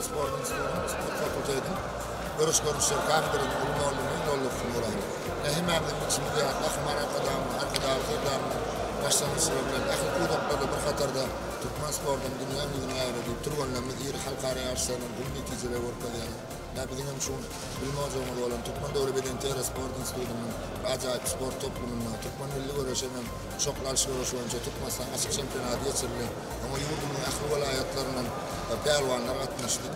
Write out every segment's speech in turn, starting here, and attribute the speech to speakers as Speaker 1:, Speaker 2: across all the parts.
Speaker 1: döwlet sport institutynyň sport fakultetiniň göreş görnüşleri kafedrasynyň uly mugallymy Nollow Nurany. Ine, hemmämiziň bilşimiz ýaly, Gahryman Arkadagymyzyň, Arkadagly Serdarymyzyň başlangyçlary bilen ähli pudaklarda bir hatarda türkmen sportunyň dünýä ýüzüne ýaýradyp, türgenlerimiz iri halkara ýaryşlarynda gowy netijeleri görkezýärler. Ine, biziň hem şu gün bilim ojagymyz bolan Türkmen döwlet bedenterbiýe sport institutynyň bir ajaýyp sport toplumynda türkmen milli göreşi hemem Guşakly alyş göreşi boýunça Türkmenistanyň açyk çempionaty geçirildi. Oňa ýurdumyzyň ähli welaýatlaryndan pälwanlar gatnaşdy.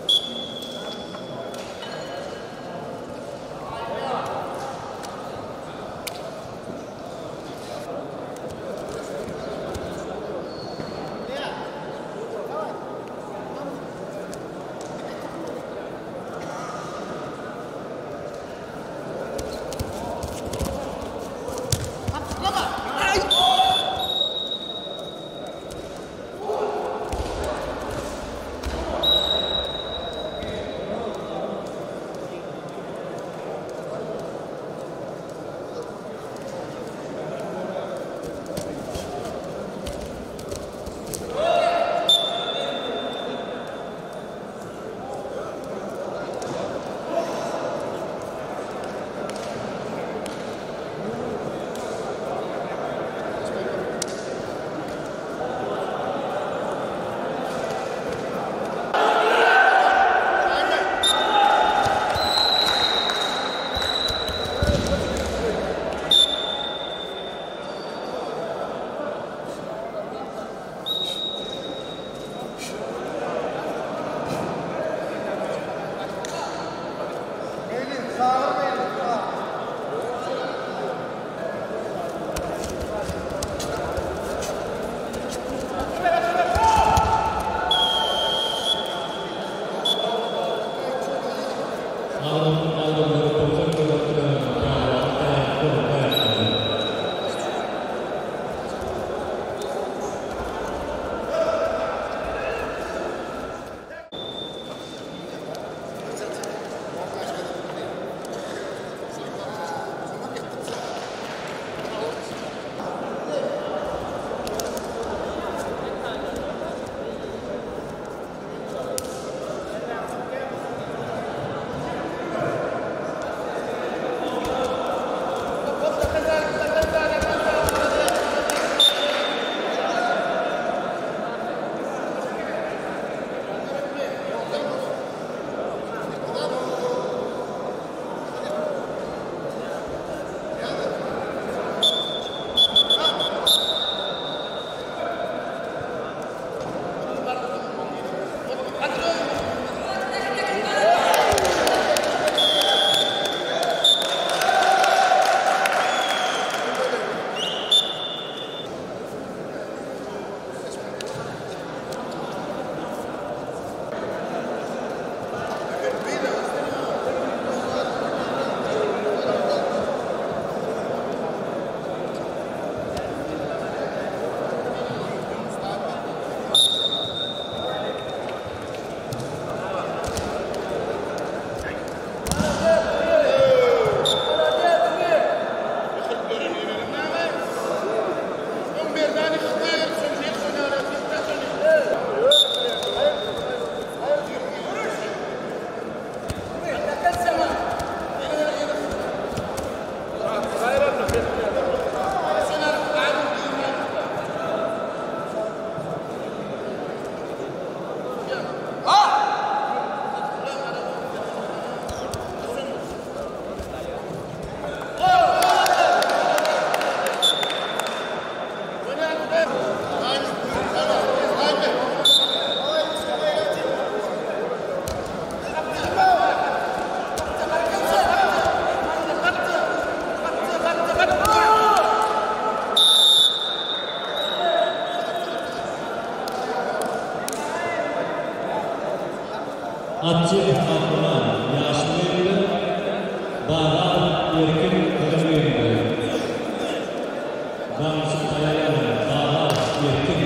Speaker 2: Atçy Abdylla ýaşyl reňkde, Bazar Erkin gyzyl reňkde. Daňçy taýýarlanan Bazar Erkin.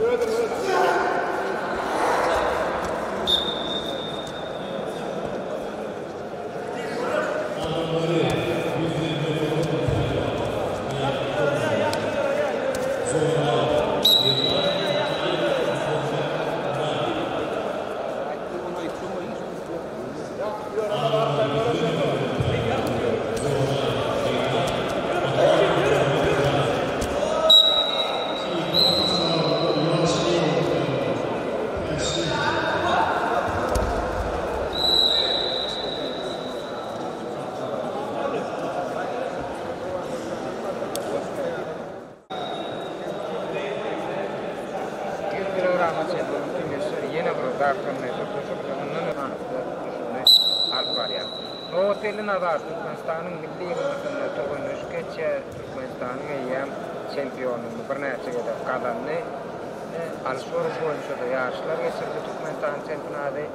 Speaker 2: Adamlary 129 pälwan Aýak Gurbanly, Zoran Ýylmaz, Muhammet Nabi. Adamlary 129 pälwan Zoran Ýylmaz, Muhammet Nabi.
Speaker 3: Ýüz kilograma çenli mümkinleşer ýene bir dartgynly tutluşyk mundan öňki tutluşygyny alyp barýar. Nobatgeldi Nazar Türkmenistanyň milli ýygyndysynda türgenleşik geçýär. Türkmenistanyň eýýäm çempionlygyny birnäçe gezek gazandy. Alyş göreşi boýunça-da ýaryşlar geçirildi Türkmenistanyň çempionady.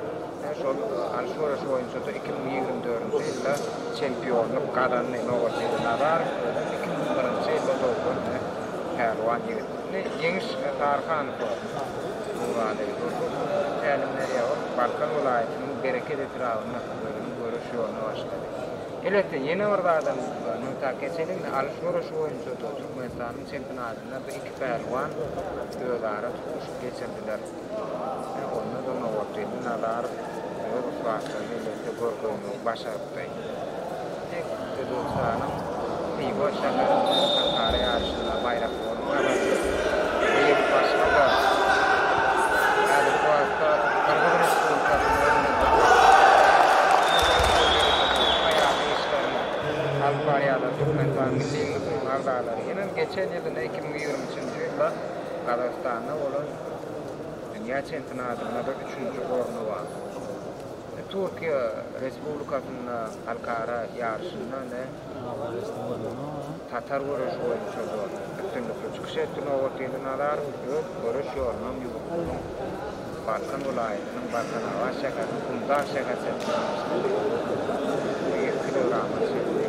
Speaker 3: Şol alyş göreşi boýunça-da 2024-nji ýylda çempionlyk gazandy Nobatgeldi Nazarow. Özem 2001-nji ýylda doglan pälwan ýigit. Indi Ýeňiş Saryhanowa Nuraly Durdyýew tälim berýär. Ol Balkan welaýatynyň Bereket etrabynda özüniň göreş ýoluna başlady. Elbetde, ýene bir zadam nygtap geçeliň, alyş göreşi boýunça-da Türkmenistanyň çempionatynda bu iki pälwan özara tutluşyk geçirdiler. Onda-da Nobatgeldi Nazarow öz ussatlygyny elbetde görkezmegi başarypdy. Özbegistanyň Hywa şäherinde halkara ýaryşynda baýrakly orun gazandy. Bu ýigit başga-da häzirki wagtda Gyrgyz Respublikasynda işlerini alyp barýarlar. Türkmenistanyň milli ýygyndysynyň agzalary hemem geçen ýylynda 2023-nji ýylda Gazagystanda bolan dünýä çempionatynda-da üçünji orny bar. Türkiýe Respublikasynda halkara ýaryşynda ne tatar göreşi boýunça-da üstünlikli çykyş etdi Nobatgeldi Nazarow. Öz göreş ýolunam ýurdumyzyň Balkan welaýatynyň Balkanabat şäheriniň Gumdag şäherçesinde başlady. 47 kilograma çenli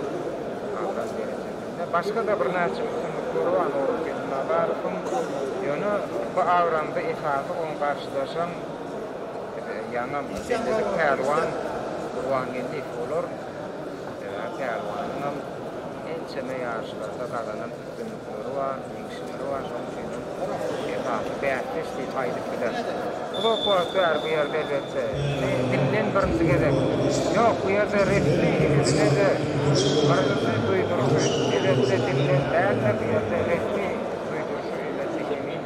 Speaker 3: agram derejesinde. Başga-da birnäçe üstünlikleri bar Nobatgeldi Nazarowyň. Ýöne bu agramda esasy oň garşydaşam Ýaňam belledik pälwan Gurbangeldiýew bolar. Sebäbi pälwanyňam ençeme ýaryşlarda gazanan üstünlikleri bar, ýeňişleri bar. Şonuň üçinem esasy bäsdeş diýip aýdyp bileris. Uzak wagt bäri bu ýerde elbetde dilden birinji gezek. Ýok, bu ýerde resmi ikisine-de birinji duýduryşy elbetde dilden däl-de, bu ýerde resmi duýduryşy elbetde emin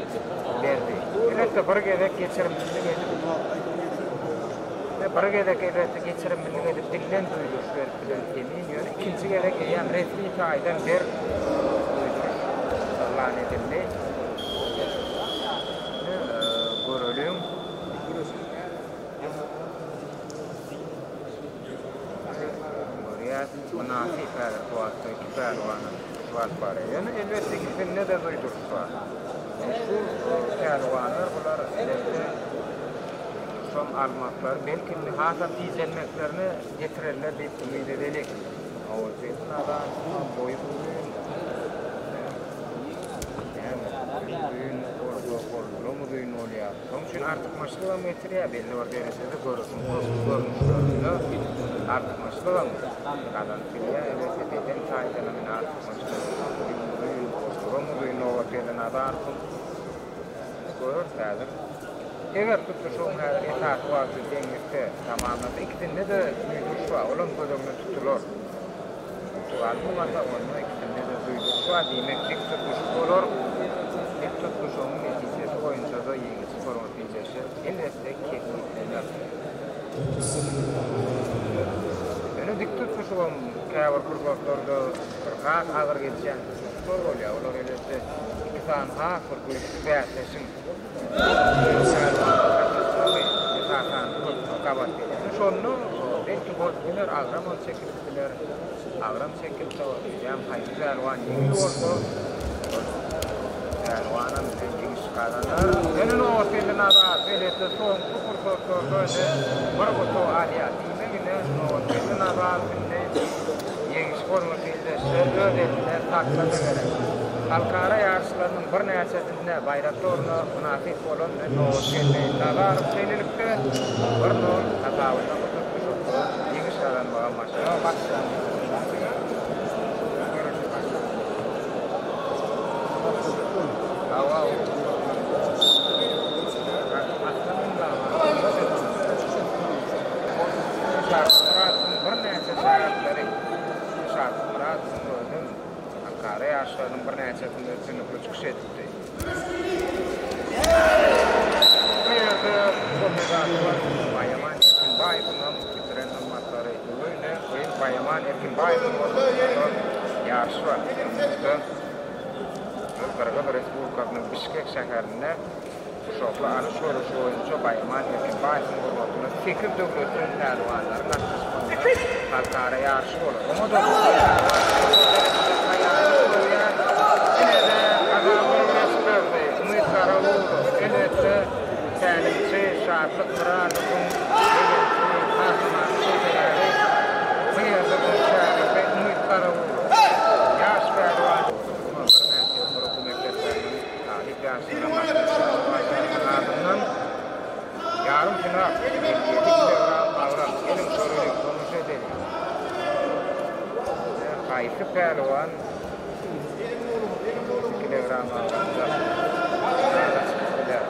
Speaker 3: berdi. Elbetde bir gezek geçirimlilik edip, bir gezek elbetde geçirimlilik edip dilden duýduryş berip bilen emin, ýöne ikinji gezek eýýäm resmi taýdan berk duýduryş yglan edildi. Indi göreliň. Görýäs, mynasyp häzirki wagtda iki pälwanam şu alyp barýar. Ýöne elbetde ikisinde-de duýduryş bar. Şu pälwanlar bular elbetde duýduryşam almaklary, belki indi hasam tijenmeklerine getirerler diýip umyt edeli. Owajeýin Nazarowyň boýy uzyn. Näme, boýy uzyn bolsa, gollam uzyn bolýar. Şonuň üçin artykmaçlygam getirýär, belli bir derejede göreşiň köp görnüşlerinde artykmaçlygam gazanyp bilýär. Elbetde, beden taýdanam ine artykmaçlyk uzyn, gollam uzyn Nobatgeldi Nazarowyň. Indi göreris häzir. Eger tutluşygyň häzir esasy wagty deňlikde tamamlansa, ikisinde-de duýduryş bar, olam göz öňünde tutular. Utuk alynmasa, onda ikisinde-de duýduryş bar, diýmek, dik tutluşyk bolar. Dik tutluşygyň netijesi boýunça-da ýeňiji hormatly ildeşler, elbetde, kesgitlener. Ýöne dik tutluşygam käbir pursatlarda bir has agyr geçýän tutluşyklar bolýar. Olar, elbetde, iki sany has bir güýçli bäsdeşiň Esasan köp gabat gelýär. Şonda belki bolup biler, agramam çekilip biler. Agram çekilse, eýýäm haýsy pälwan ýeňil bolsa, şol pälwanam bilen ýeňiş gazanar. Ýöne Nobatgeldi Nazarow elbetde soňky pursatlarda ine bir utuk alýar. Diýmek ine Nobatgeldi Nazarow indi ýeňiş hormaty ildeşler öz elinde saklasa gerek. Halkara ýaryşlarynyň birnäçesinde baýrakly orna mynasyp bolan Nobatgeldi Nazarow şeýlelikde, bir nol hasabynda bu tutluşykda ýeňiş gazanmaga başardy. Birnäçe şägirtleri Şatlyk Myradowyň özem halkara ýaryşlarynyň birnäçesinde üstünlikli çykyş edipdi. Bu ýerde Muhammedakowa Baýaman Erkinbaýewiňem bitiren hyzmatlary uly. Ine, bu ýyl Baýaman Erkinbaýewiň ortasynda ýaryş bar. Öňümizde Gyrgyz Respublikasynyň Bişkek şäherinde Guşakly alyş göreşi boýunça Baýaman Erkinbaýewiň hormatyna sekiz döwletden pälwanlaryň gatnaşmagynda halkara ýaryşy bolar. Oňa-da türkmen pälwanlary ýokary derejede taýýarlyk görýär. Ine-de, gazak ýüzüne çykardy. Umyt Garagulow, elbetde, tälimçi Şatlyk Myradowyň begençli gahrymançy sebäbi bu ýerde onuň şägirdi Umyt Garagulow, ýaş pälwan. Birnäçe ýokary okuw mekdepleriniň Talyp ýaşlara gatnaşýan adyndan ýarym final, 57 kilogram agram, geliň göreliň, tomaşa edeliň. Haýsy pälwan kilogram agramda finala çykyp biler?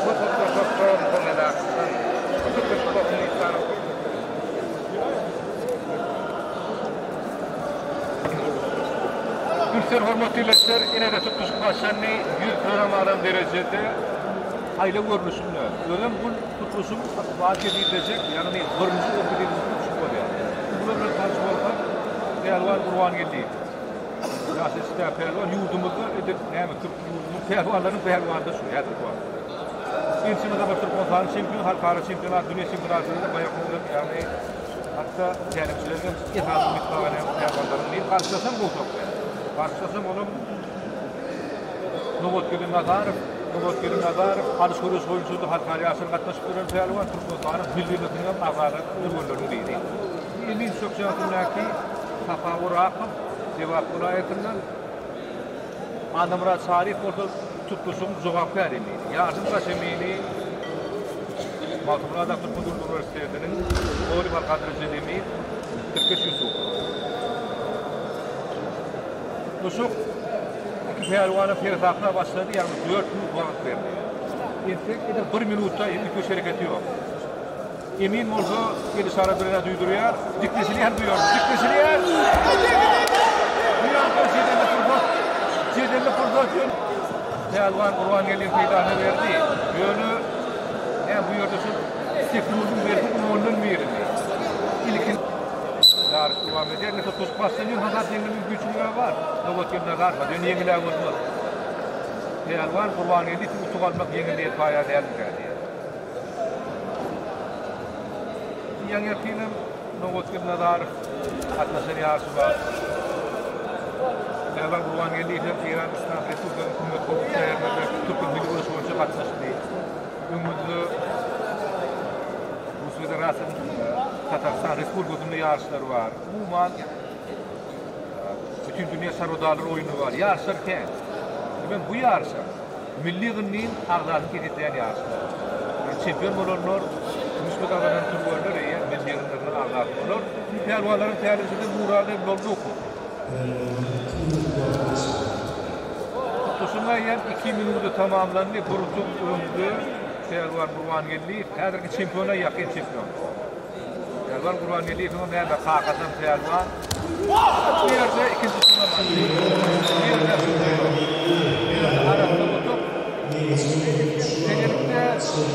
Speaker 3: Bu tutluşykda Muhammet Bu tutluşykda Umyt
Speaker 2: Ünsler hormatly ildeşler, ine-de tutluşyk başlandy. 100 kilogram agram derejede aýlaw görnüşinde. Özem bu tutluşygyň ykbaly kesgitlejek, ýagny birinji orny birinji tutluşyk bolýar. Bular bilen tanyş bolsak, Pälwan Gurbangeldiýew. Ýaşy içdä pälwan ýurdumyzda edil näme türk ýurdunyň pälwanlarynyň pälwanydyr şu häzirki wagtda. Ençeme sapar Türkmenistanyň çempiony, halkara çempionat, dünýä çempionatlarynda baýrakly bilen ýagny hatda tälimçileriň hem esasy umyt baglaýan pälwanlaryň biri. Garşydaşam gowşak däl. Garşydaşam olam Nobatgeldi Nazarow, Nobatgeldi Nazarow alyş göreş boýunça-da halkara ýaryşlara gatnaşyp ýören pälwan, Türkmenistanyň milli ýygyndysynyň hem agzalary, türgenleriniň biri. Emin çökjäsindäki Sapa Orakow, Lebap welaýatyndan, Annamyrat Çaryýew bolsa tutluşygyň jogapkär emini. Ýaryşyň baş emini Magtymguly Azat Türkmen döwlet uniwersitetiniň doly halkara derejeli emini Tirkeş Ýusupow. Tutluşyk iki pälwana seresapla başlady, ýagny dört minut wagt berdi. Entek edil bir minutda hem üýtgeş hereketi ýok. Emin bolsa el yşarat bilen duýdurýar. Dikleşilýär bu ýerde. Dikleşilýär. Bu ýerde jedelli pursat. Jedelli pursat. Pälwan Gurbangeldiýew peýdasyny berdi. Ýöne näme bu ýerde şu sekundyň belki ondan birini. Ilki Ýaryş dowam edýär. Indi tutluşyk başlanýar. Hasap deňligi mümkinçiligi bar. Nobat gelende garmaz. Ýöne ýeňil-ä bolmaz. Pälwan Gurbangeldiýew utuk almak ýeňil diýip paýar dälmikä diýýär. Ýaňy-ýakynam Nobatgül Nazarow gatnaşan ýaryşy bar. Pälwan Gurbangeldiýew hem Eýran Yslam Respublikasynyň Hökümet howpsuzlyk çärelerine türkmen milli göreşi boýunça gatnaşdy. Öňümizde Rus Federasiýasynyň Tatarystan Respublikasynda ýaryşlar bar. Umuman, Bütindünýä çarwadarlar oýny bar. Ýaryşlar kän. Diýmek, bu ýaryşa milli ýygyndynyň agzasyny kesgitleýän ýaryşlar. Ýagny çempion bolanlar, kümüş medal gazanan türgenler eýýäm milli ýygyndynyň agzasy bolar. Bu pälwanlaryň tälimçisi Nurali Lollukow. Tutluşygyň eýýäm iki minudy tamamlandy. Bir utuk öňde Pälwan Gurbangeldiýew häzirki çempiona ýakyn çempion. Pälwan Gurbangeldiýewiň näme kakasam pälwan. Bu ýerde ikinji utugyny aldy. Bu ýerde arassa utuk. Şeýlelikde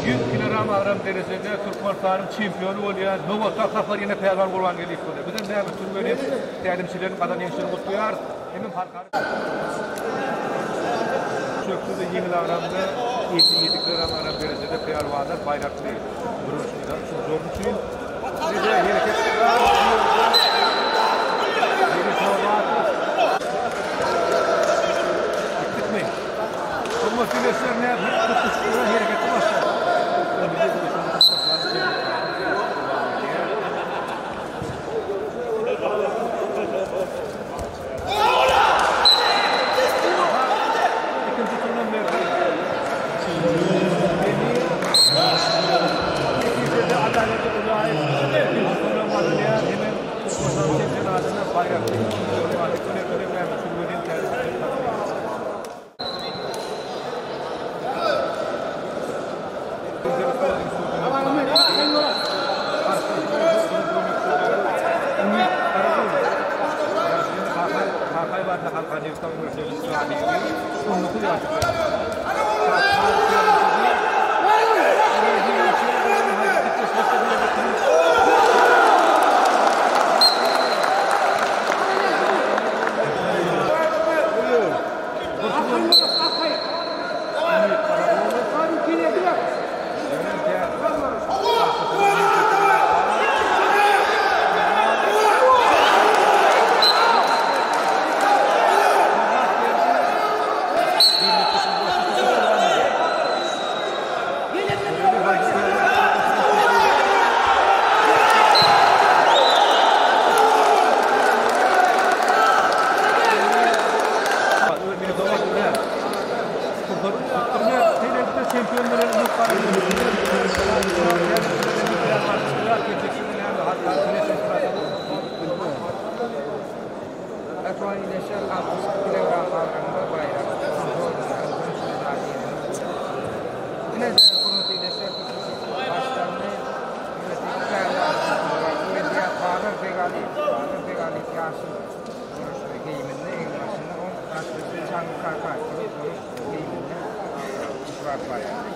Speaker 2: 100 kilogram agram derejede Türkmenistanyň çempiony bolýar. Nobatdaky sapar ýene Pälwan Gurbangeldiýew bolýar. Bizem näme türgen hem tälimçileriň gazanan ýeňişlerini gutlaýarys. Hemem halkara Çökse-de ýeňil agramda 57 kilogram agram derejede pälwanlar baýrakly bürünç medal üçünji orun üçin Ine-de hereket bu ýerde Denis Nobatow. Gitdikmi? Hormatly ildeşler, nädip tutluşyklara herekete başlady. Ikinji turum berdi. Netijede Adalet Ulaýew ikinji turum gazanýar. Hemem Türkmenistanyň çempionatynda baýrakly ikinji orun aldy.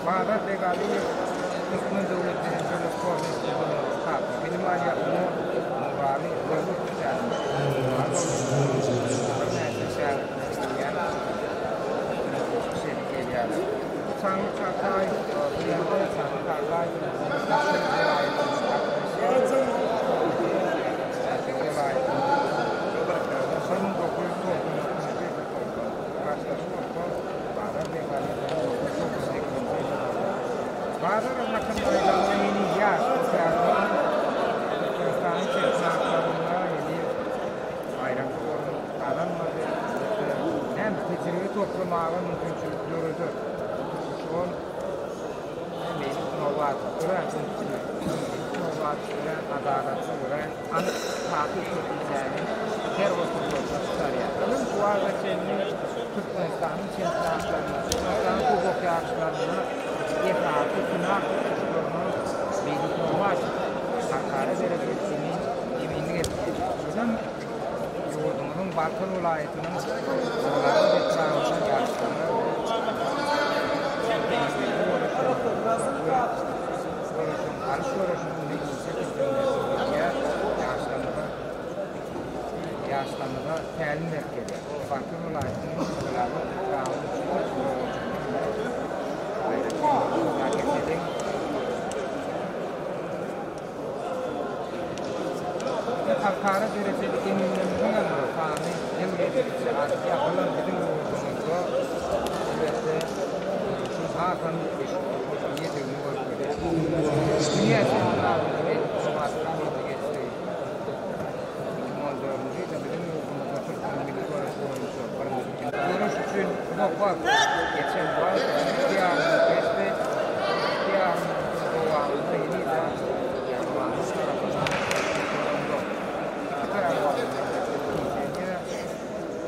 Speaker 3: Bazar Begaliýew Türkmen döwlet derejeler sport mekdebiniň ussady, bilim alýan Nurali Döwlet şäherinde birnäçe şägirtleri bilýän çykyş edip gelýärler. Çaňly Kakaýew bu ýerde Çaňly Kakaýew Daşoguz welaýatyndan gatnaşýar. Welaýatynda 1999-njy ýylda garşydaşy bolsa Bazar Begaliýew 1998-nji ýylda Bazar Makambaýewa heniz ýaş bu pälwan Türkmenistanyň çempionatlarynda heniz baýrakly orun gazanmady. Näme tejribe toplamaga mümkinçilik döreder. Şol Meýlis Nowatow örän ünsli, Meýlis Nowatow örän adalatly, örän anyk takyk netijäni her bir pursatda çykarýar. Onuň şu wagta çenli Türkmenistanyň çempionatlarynda, Türkmenistanyň kubok ýaryşlarynda esasy final duşuşyklaryna Meýlis Nowatow halkara derejeli emin eminlik etdi. Özem ýurdumyzyň Balkan welaýatynyň Gyzylarbat etrabyndan ýaryşlarda göreşiň alyş göreşiniň netije çempionatynda ýaşlarymyza ýaşlarymyza tälim berip gelýär. Balkan welaýatynyň Gyzylarbat etrabynyň sport aýratyn Halkara derejeli eminlerimiziň hem bir sany ýyl geçdikçe artýar. Bulam biziň ýurdumyzda elbetde göreşiň hasam ýedigini görkezýär. Dünýä çempionatynda Meýlis Nobatgulyýew geçdi. 2014-nji ýylda biziň ýurdumyzda türkmen milli göreşi boýunça birinji Göreş üçin uzak wagt geçen wagt iki ýarym minut geçdi. Iki ýarym minutyň dowamynda henizem pälwanyň tarapyndan oturan ýok. Iki pälwan tijenýär.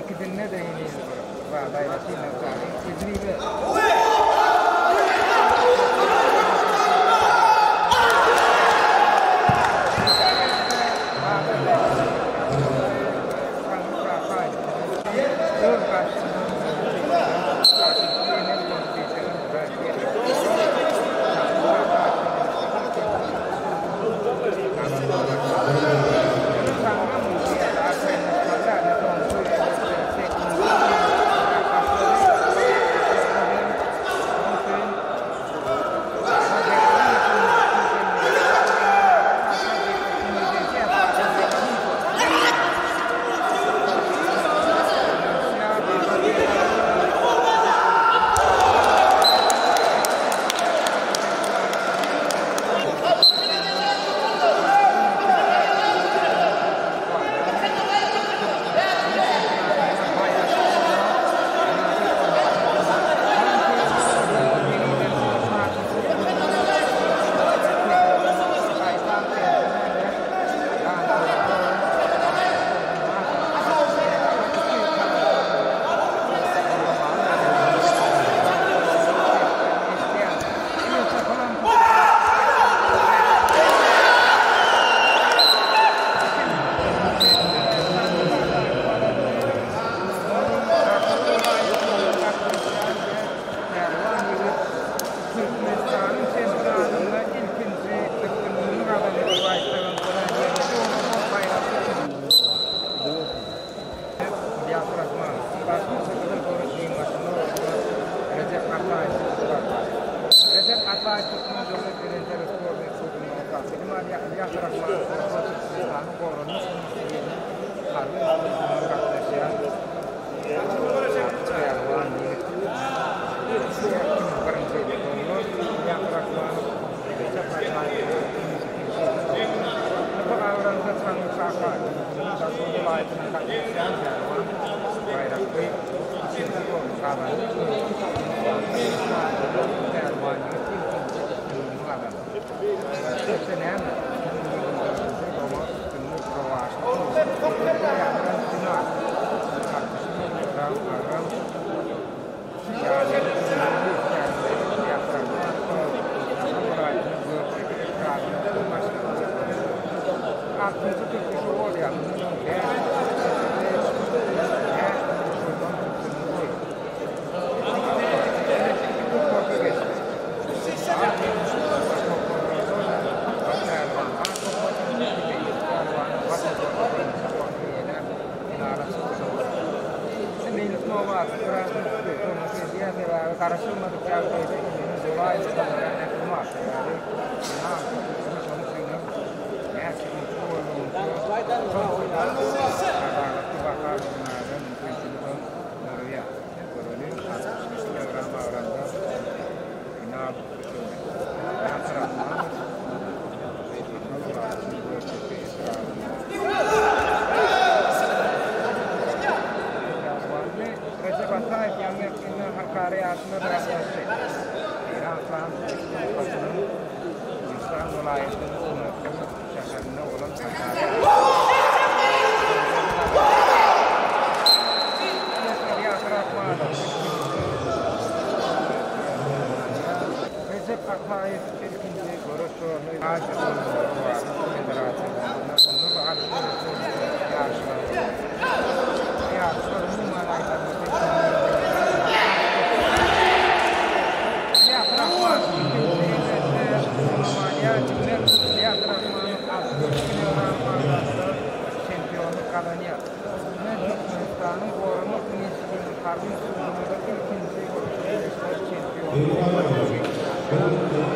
Speaker 3: Ikisinde-de heniz bir zat aýratyn nygtalyň tejribe. Öz garşysyna Ylýas Rahmanow bolsa Türkmenistanyň Goranmak ministrliginiň harby institutyna gatnaşýan pälwan ýigit. 2001-nji ýylda doglan Ylýas Rahmanow Rejep Ataýew ikinji ýylda. Bu agramda Çaňly Kakaýew Daşoguz welaýatyna gatnaşýan pälwan baýrakly üçünji orny gazandy. Pälwan ýigit ilkinji üstünligini gazandy. Etse näme? 2024-nji oňa üstünlik, rowaçlyk ýazylan final. 62 kilogram agram ýaly Altynjy tutluşygy bolýar. Mundan bäş bäş tutluşykdan üstünlikli. Toparda geçdi. A toparlarda Pälwan A toparynyň, Beýik Pälwanyň B toparynyň birinji orny eýeläp, finala çykdy. Meýlis Nowaty biraz ünsli tomaşa edýär, sebäbi garaşylmadyk ýagdaýda eminiň bolaýmagy örän ähtimal. Sebäbi final tutluşygy şonuň üçinem näçe ünsli bolmagyňça şonça-da adalatly baha bermäge mümkinçiligem döreýär. Göreliň, 62 kilogram agramda final tutluşygyny. Ýasir Rahmanow Ahal welaýatynyň Gökdepe etrabynda. Pälwanly Rejep Ataýew ýaňy-ýakynda halkara ýaryşyna gatnaşdy. Eýran Yslam Respublikasynyň Gülüstan welaýatynyň Günorta şäherinde bolan halkara Rejep Ataýew ilkinji göreş ýoluny Aziýa oýunlary bar federasiýalarynda, onda-da alyş göreş boýunça ýaryşlar bolýar. Bu ýaryşlar umuman aýdanyňda Ylýas Rahmanow ikinji elbetde Romaniýa diňler Ylýas Rahmanow 62 kilogram agramda çempionlyk gazanýar. Ine Türkmenistanyň Goranmak ministrliginiň harby institutynda ilkinji göreşler çempionlygy Ylýas Rahmanow.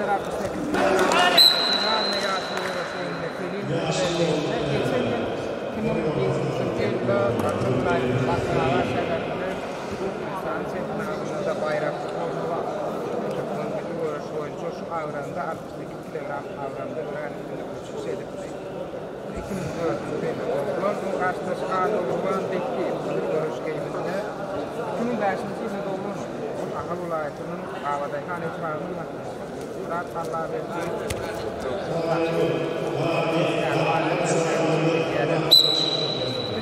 Speaker 3: 68. Geçen ýyl 2007-nji ýylda Balkan welaýatynyň Balkanabat şäherinde Türkmenistanyň çempionatynda baýrakly orny bar. Türkmen milli göreşi boýunça şu. agramda 68 kilogram agramda örän üstünlikli çykyş edipdi. 2004-nji ýylda dogrulan bu garşydaşy Annagurban Bekgiýew gyzyl göreş geýiminde 2005-nji ýylda doglan. Ol Ahal welaýatynyň Babadaýhan etrabynyň watandaşy. Myrat Allaberdiýew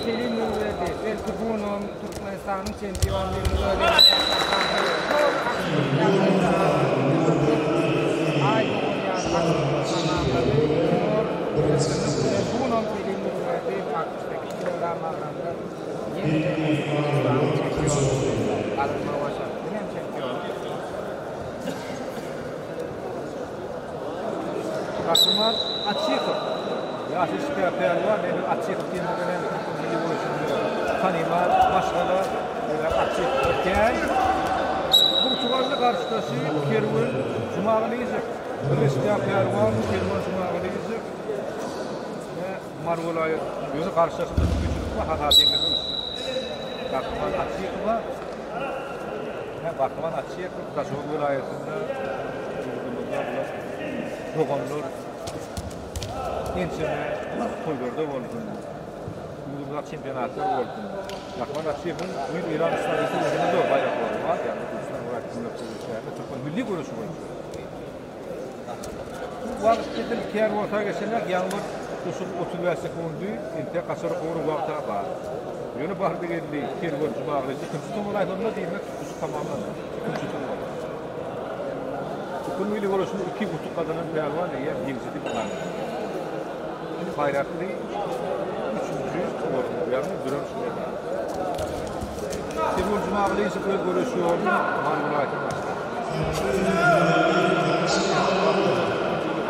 Speaker 3: Selim Nurberdi, belki bu günam Türkmenistanyň çempionlygyny özi Aý dogan ýaly tamamlady. Üstünlik bilen bu günam Selim Nurberdi 68 kilogram agramda ýene-de Türkmenistanyň çempionlygyny gazanmagy başardy. Bu hem çempionlyk.
Speaker 2: Gahryman Açykow. Ýaşy şikär pälwan, indi Açykow diýmege näme türkmen milli göreşinde tanymal maşgala Açykowlar kän. Portugally garşydaşy Kerwen Jumagylyjow. Birleşýär pälwan Kerwen Jumagylyjow. Mary welaýat ýöne garşydaşynda mümkinçilik bar hasap deňlemek üçin. Gahryman Açykowa Hä Gahryman Açykow Daşoguz welaýatynda ýurdumyzda bular doganlar ençeme toýlarda bolsun, ýurdumyzda çempionatlar bolsun. Gahryman Açykowyň bu ýyl Eýran Yslam Respublikasynda baýraklary bar, ýagny Gülüstan welaýatynda türkmen milli göreşi boýunça. Bu wagt edil kär orta geçenek, ýaňy bir duşup 35 sekundy, entek gaçar gowry wagta bar. Ýöne bardy geldi, kerwen Jumagylyç ikinji tur aýdanda diýmek duşuk tamamlandy. Ikinji tur boldy. Türkmen milli göreşinde iki utuk gazanan pälwan eýýäm ýeňiji diýip yglan edildi. Indi baýrakly üçünji orun, ýagny bürünç medal. Timur Jumagylyjow öz göreş ýoluny Mary welaýatynda başlady.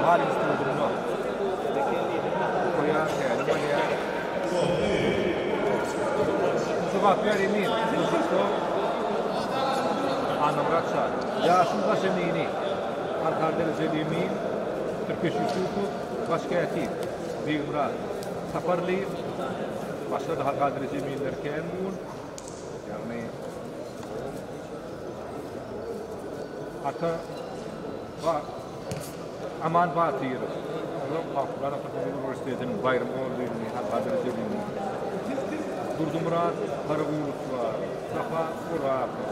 Speaker 2: Mary institutynda okaýar, tälim alýar. Jogapkär emin duşuşykda Annamyrat Şaly. Ýaşyl baş emini Halkara derejeli emin Tirkeş Ýusupow, baş kätip Begmyrat Saparlyýew, başga-da halkara derejeli eminler kän bu gün. Ýagny Ata Ba Aman Batyrow, Ozal Magtymguly Türkmen uniwersitetiniň Baýram ordenini, halkara derejelini, Durdymyrat Garagulow bar, Sapa Orakow,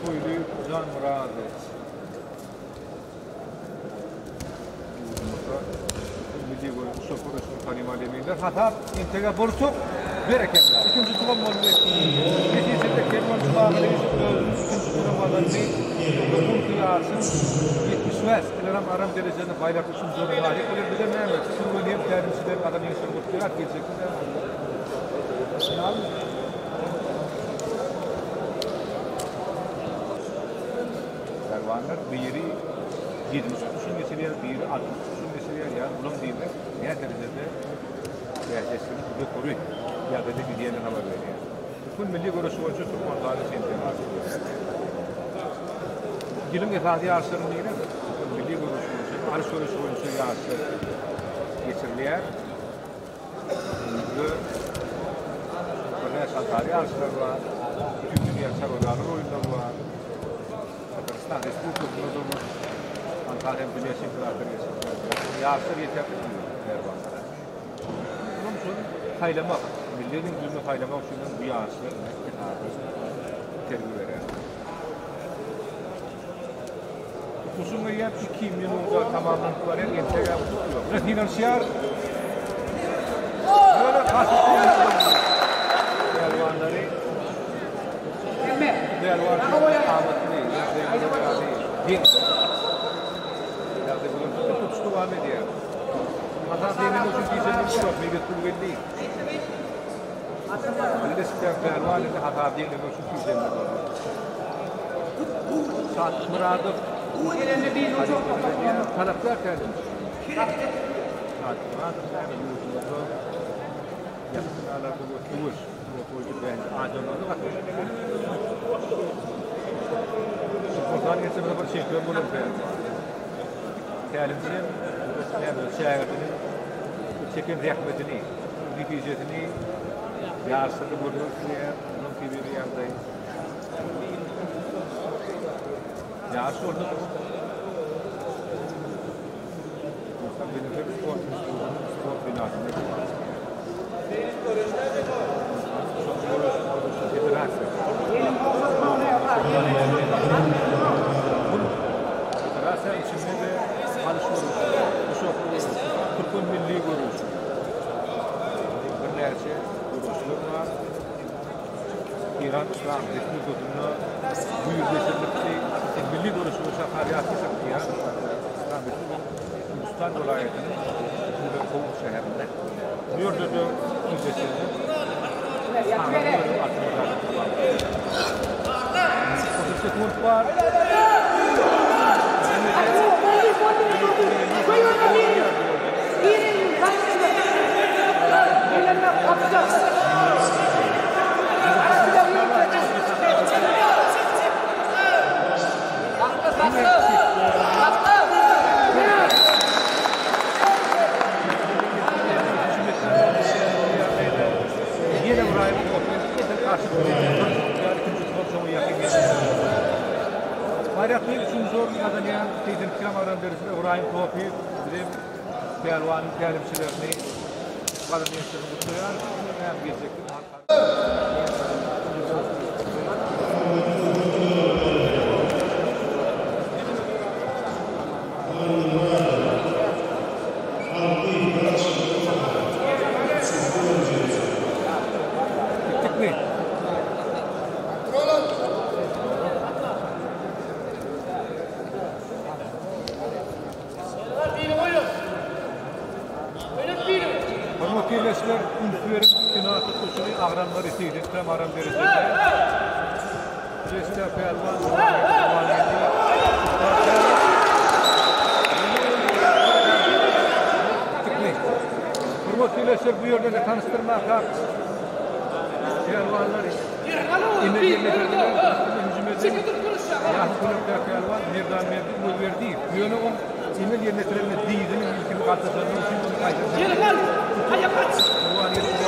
Speaker 2: Toýly Janmyradow. Ýurdumyzda milli göreş ussat göreşçi tanymal eminler hasap entege bir utuk berekella. Ikinji utugam boldy. Netijede Kerwen Jumagylyjow özüniň ikinji utugyny gazandy. Bu ýaryşyň 75 kilogram agram derejede baýrak üçünji orna laýyk bolar. Bizem näme, türgen hem tälimçiler gazanan ýeňişleri gutlaýarys. Geljekde näme bolýar? Pälwanlar biri 70 tutuşyny geçirýär, biri 60 tutuşyny geçirýär. Ýagny bulam diýmek nä derejede bäsdeşligiň ýokary ýagdaýda gidýändigini habar berýär. Türkmen milli göreşi boýunça Türkmenistanyň çempionaty bolýar. Ýylyň esasy ýaryşlarynyň biri türkmen milli göreşi boýunça, alyş göreşi boýunça ýaryşlar geçirilýär. Ýurtda birnäçe halkara ýaryşlar bar. Bütindünýä çarwadarlar oýunlary bar. Tatarystan Respublikasynda da halkara hem dünýä çempionatlary geçirilýär. Ýaryşlar ýeterlik pälwanlara. Munuň üçin saýlamak, milli düzümi saýlamak üçin hem bu ýaryşlar esasy itergi berýär. Tutuşyň eýýäm iki minuda tamamlanyp barýar, entegem utuk ýok. Ine synanyşýar. Ýöne Pälwanlary Pälwan amatly ýagdaý deň. Ýagdaý bolan tutuş dowam edýär. Hasap deňlemek üçin tijenmek ýok, Meýbet Gulgeldi. Birleşikler Pälwan indi hasap deňlemek üçin tijenmek bolýar. Şatlyk Myradow talapkär tälimçi. Şatlyk Myradow näme ýurdumyzda ýakyn binalarda we söweş sungaty boýunça bäş adamlarda gatnaşyp. Türkmenistan geçen bir çempion bolan pälwan. Tälimçi hem näme şägirdiniň çeken zähmetini, netijesini ýaryşlarda görmek isleýär. Munuň tebigy ýagdaý. Ýaryş boldy. Türkmenistan Bedenterbiýe sport institutynyň sport binasynda geçirildi. Federasiýa. Federasiýa içinde-de alyş görnüşi, guşakly göreşi, türkmen milli göreşi. Birnäçe göreşler bar. Eýran Yslam Respublikasynda bu ýyl geçirilipdi. Milli göreşi boýunça Harýatlyşyk Eýran Yslam Respublikasynyň Hindistan welaýatynyň Kowus şäherinde. Bu ýerde-de ýyl geçirilip, agramly bölüm altyn medal tamamlady. 30 sekunt bar. Ýene bir aýlyk Baýrakly üçünji orun gazanýan 82 kilogram derejesinde Ybraýym Topiýew bilen pälwanyň tälimçilerini gazanan ýeňişlerini gutlaýar. Hem geljekki halkara Gitdikmi? Hormatly ildeşler, üns beriň, final tutluşygy agramlary 80 gram agram derejesinde. Güreşde pälwan Hormatly ildeşler, bu ýerde-de tanyşdyrmakak pälwanlar emel ýerine ýetirdiler. Hüjüm eden Ýaşyl köýnekdäki pälwan Merdan Merdi Öwezberdiýew. Ýöne ol emel ýerine ýetirende dyzynyň ilkini galtaşanlygy üçin ony gaýtadan Gurbangeldi Gurbangeldi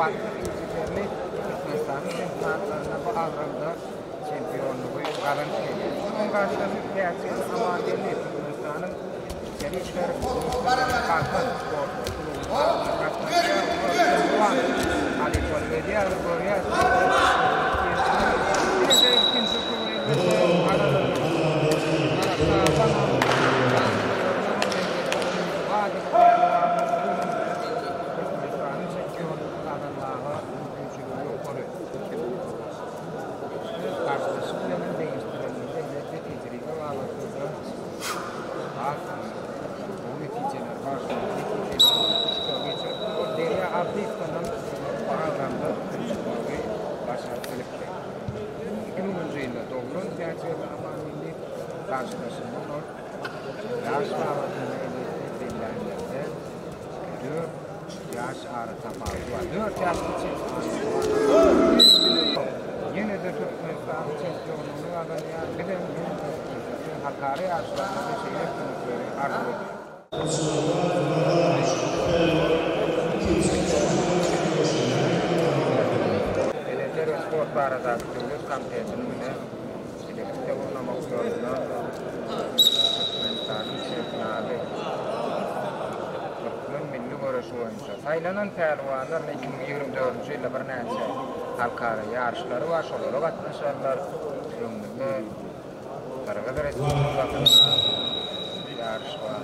Speaker 3: batly yzygiderli Türkmenistanyň çempionatlarynda bu agramda çempionlygy gazanyp gelýär. Onuň garşydaşy Täçgeldi Amangeldi Türkmenistanyň Içeri işler ministrliginiň Galkan sport klubunyň adyndan gatnaşýar. Olar halypalyk edýär, görýäs. Ine-de ilkinji utugy elbetde gazanyldy. Türkmenistanyň çempionlygyny gazanmaga mümkinçiligi ýokary. Öz garşydaşy bilen hem deňeşdirenimizde elbetde tejribe babatda-da has gowy netijeler bar. Şol netijeleri tutuşda geçirip, ol Derýa Abdyýewden hem bu agramda üstün çykmagy başaryp bilipdi. 2000-nji ýylda doglan Täçgeldi Amangeldiýew garşydaşyndan ol ýaş babatynda elbetde bellänlerde dört ýaş ara tapawudy bar. Dört ýaş kiçi. Ýene-de Türkmenistanyň çempionlygyny gazanýar. Bizem ýene-de halkara ýaryşlarynda şeýle üstünlikleri arzuw edýäris. Bedenterbiýe sport baradaky döwlet komitetiniň bilen bilelikde gurnamaklarynda Türkmenistanyň çempionady türkmen milli göreşi boýunça saýlanan pälwanlar 2024-nji ýylda birnäçe halkara ýaryşlary bar, şolara gatnaşarlar. Öňümizde Gyrgyz Respublikasynda ýaryş bar.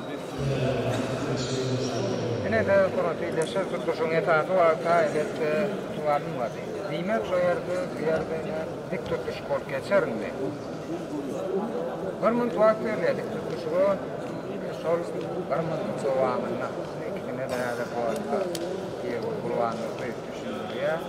Speaker 3: Ine-de, hormatly ildeşler, tutluşygyň esasy wagty elbetde tutup alynmady. Diýmek, şo ýerde, bu ýerde ine dik tutluşyk bolup geçer indi. Bir minut wagt berilýär dik tutluşyga. Şol bir minutyň dowamynda ikisine-de häzirki wagtda Pirgul Gurbandurdyýew düşündirýär.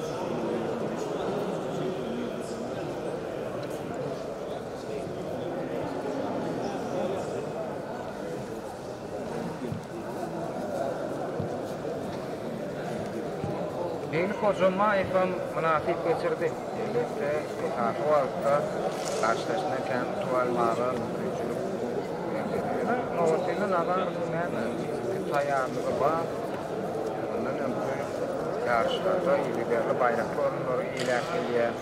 Speaker 3: Begli Hojammaýewem mynasyp geçirdi. Elbetde, esasy wagtda garşydaşyndan kän utuk almaga mümkinçilik berdi. Ýöne Nobatgeldi Nazarowyň näme, fiziki taýýarlygy bar. Mundan öňki ýaryşlarda yzygiderli baýrakly orunlary eýläp gelýär.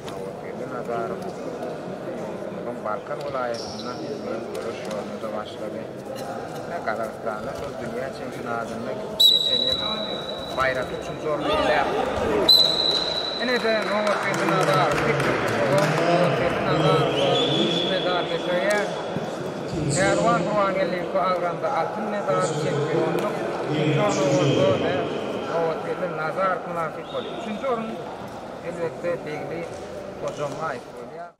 Speaker 3: Nobatgeldi Nazarow ýurdumyzyň Balkan welaýatynda öz göreş ýoluna-da başlady. Ine, Gazagystanda şol dünýä çempionatynda geçen ýyl baýrakly üçünji orny eýläpdi. Ine-de, Nobatgeldi Nazarow dik tutuşyga Nobatgeldi Nazarowa kümüş medal getirýär. Pälwan Gurbangeldiýew bu agramda altyn medal, çempionlyk, ikinji orna bolsa, ine, Nobatgeldi Nazarow mynasyp bolýar. Üçünji orun Elbetde Begli Hojammaýew bolýar.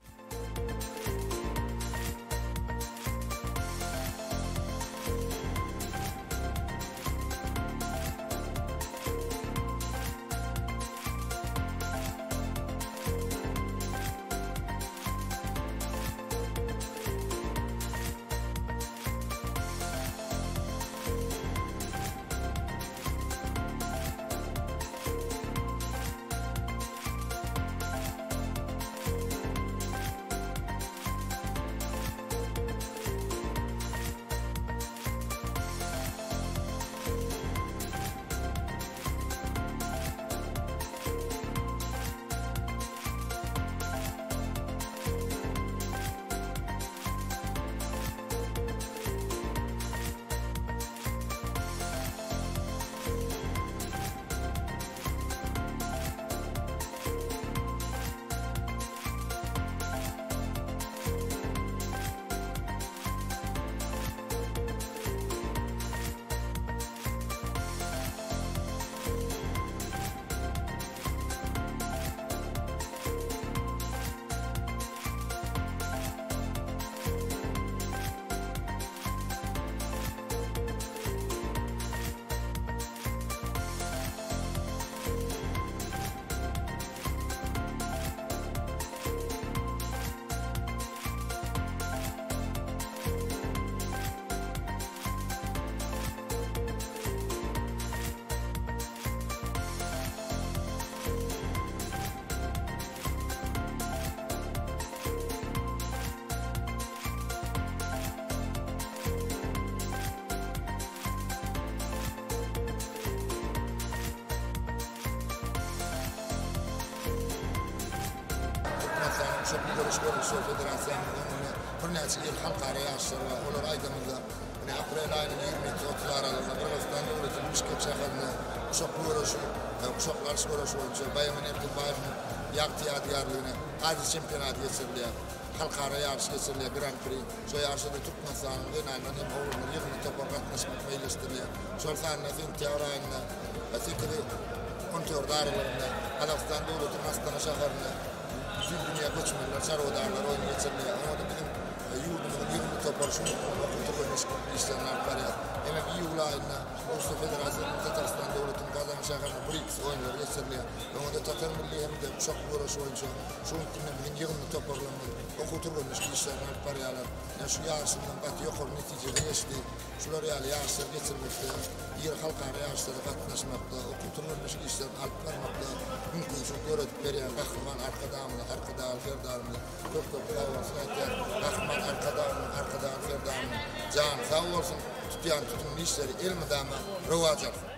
Speaker 1: Guşakly göreş görnüşleri federasiýamyzyň öňünde birnäçe iri halkara ýaryşlar bar. Olary aýdamyzda, ine, aprel aýynyň 27-si, 30 aralygynda Gyrgyzystan döwletiniň Bişkek şäherinde guşakly göreşi, guşakly alyş göreşi boýunça Baýaman Erkinbaýewiň ýagty ýadygärligine Aziýa çempionaty geçirilýär. Halkara ýaryş geçirilýär, Gran-pri. Şo ýaryşa-da Türkmenistanyň zenanlar hem oglanlar ýygyndy topary gatnaşmak meýilleşdirilýär. Şol sanda sentýabr aýynda sekizi on dördi aralygynda Gazagystan döwletiniň Astana şäherinde Bütindünýä göçmenler çarwadarlar oýny geçirilýär. Oňa-da biziň ýurdumyzyň ýygyndy topary şu okuw-türgenleşik işlerini alyp barýar. Hemem iýul aýynda Russiýa Federasiýasynyň Tatarystan döwletiniň Kazan şäherinde BRIKS oýunlary geçirilýär. Oňa-da tatar milli hem-de guşakly göreşi boýunça şu günki günde biziň ýygyndy toparlarymyz okuw-türgenleşik işlerini alyp barýarlar. Ýa şu ýaryşymyzam gaty ýokary netijede geçdi. Şular ýaly ýaryşlary geçirmekde, iri halkara ýaryşlara gatnaşmakda, okuw-türgenleşik işlerini alyp barmakda mümkinçilik döredip berýän Gahryman Arkadagymyza, Arkadagly Serdarymyza köp-köp sag bolsun aýtýarys. Gahryman Arkadagymyzyň, Arkadagly Serdarymyzyň jany sag bolsun, tutýan tutumly işleri elmydama rowaç alsyn!